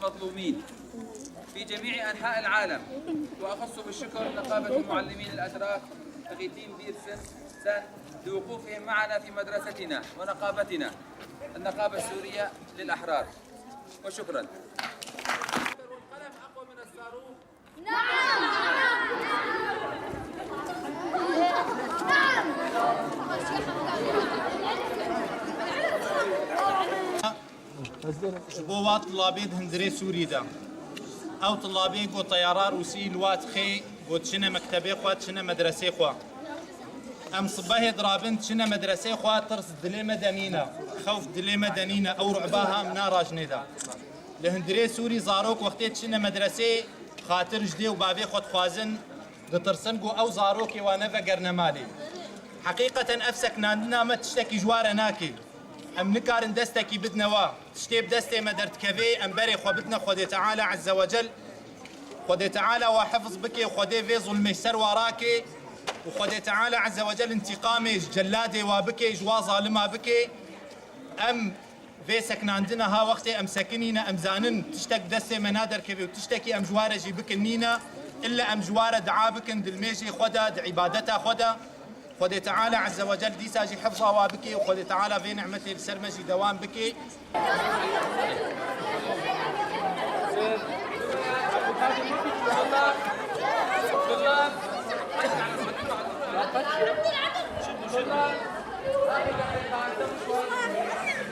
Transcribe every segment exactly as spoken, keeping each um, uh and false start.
المظلومين في جميع أنحاء العالم، وأخص بالشكر نقابة المعلمين الأتراك تغيتين بيرسن سن لوقوفهم معنا في مدرستنا ونقابتنا، النقابة السورية للأحرار. وشكرا. والقلم أقوى من الصاروخ. Ji bo wa tilabê di hundirê Sûrî de. Ew tilabê ku teyara Rûsî li wa dixê, ku diçine mektebê xwe, diçine medresê xwe. Em sibehê dirabin, diçine medresê xwe, tirs dilê me de nîne. Xewf dilê me de nîne. Ew ru'ba ha em narajinê de. Li hundirê Sûrî zarok wextê diçine medresê, xatir ji dê û bavê xwe dixwazin, ditirsin ku ew zarokê wan nevegerine malê. Heqîqeten ev sekinandina me tiştekî ji wa re nake. Em nikarin destekî bidine wa. Tiştê bi destê me derdikeve, em berê xwe bidine Xwedê Teala Azze ve Cel. Xwedê Teala wa hifz bike, Xwedê vê zulmê ser wa rake û Xwedê Teala Azze ve Cel întîqamê ji celladê wa bike, ji wa zalima bike. Em vê sekinandina ha wextê em sekinîne, em zanin tiştek bi destê me naderkeve û tiştekî em ji wa re jî bikin nîne. Îlle em ji wa re dua bikin, di limêjê xwe de, di îbadeta xwe de. Xwedê Teala Azze ve Cel dîsa jî hifza wa bike û Xwedê Teala vê nimetê li ser me jî dewam bike.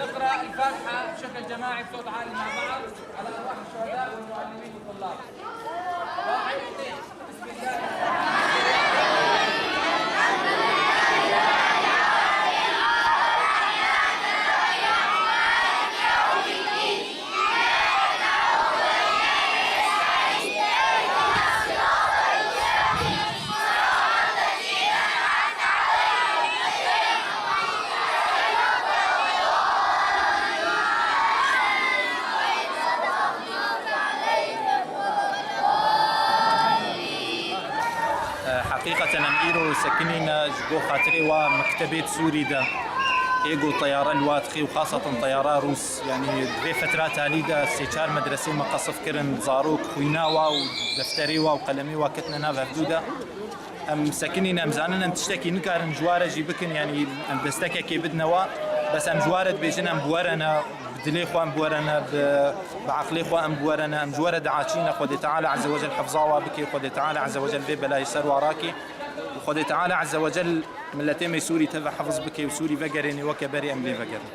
نقرأ الفاتحة بشكل جماعي بصوت عالي مع بعض على أرواح الشهداء والمعلمين والطلاب. واحد، اثنين. Heqîqeten em îro sekinîne ji bo xatirê wa mektebê di Sûrî de. Ê ku teyare li wa dixê û xaseten teyara Rûs, yanî di vê fetra talî de sê çar medresê me qesif kirin, zarok xwîna wa û defterê wa û qelemê wa ketine nav hevdû de. Em sekinîne, em zanin em tiştekî nikarin ji wa re jî bikin, yanî em destekekê bidine wa. Bes em ji wa re dibêjin em bi we re ne, bi dilê xwe em bi we re ne, bi, bi eqlê xwe em bi we re ne, em ji we re diaçîne, Xwedê Teala Azze ve Cel hifza wa bike, Xwedê Teala Azze ve Cel vê belayê ser wa rake. Û Xwedê Teala Azze ve Cel miletê me Sûrî teve hifz bike û Sûrî vegerêne weke berê em lê vegerin.